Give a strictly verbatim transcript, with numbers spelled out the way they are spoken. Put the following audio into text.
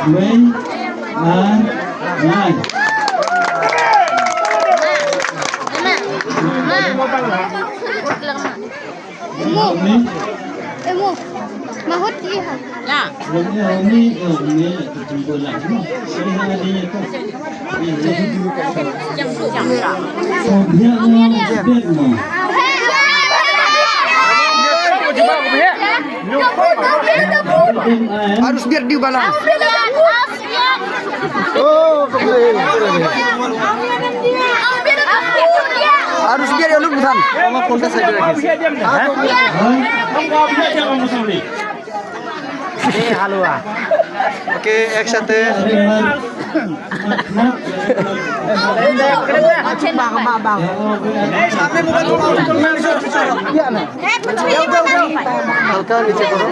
Wei, ar, lai. Emo. Emo. Mahut iha. Na. Emo, emo, emo, emo, emo, emo, emo, emo, emo, emo, emo, emo, emo, emo, Harus biar diubalang. Oh, harus biar ya lu bukan. Oke, action. हल्का नीचे करो।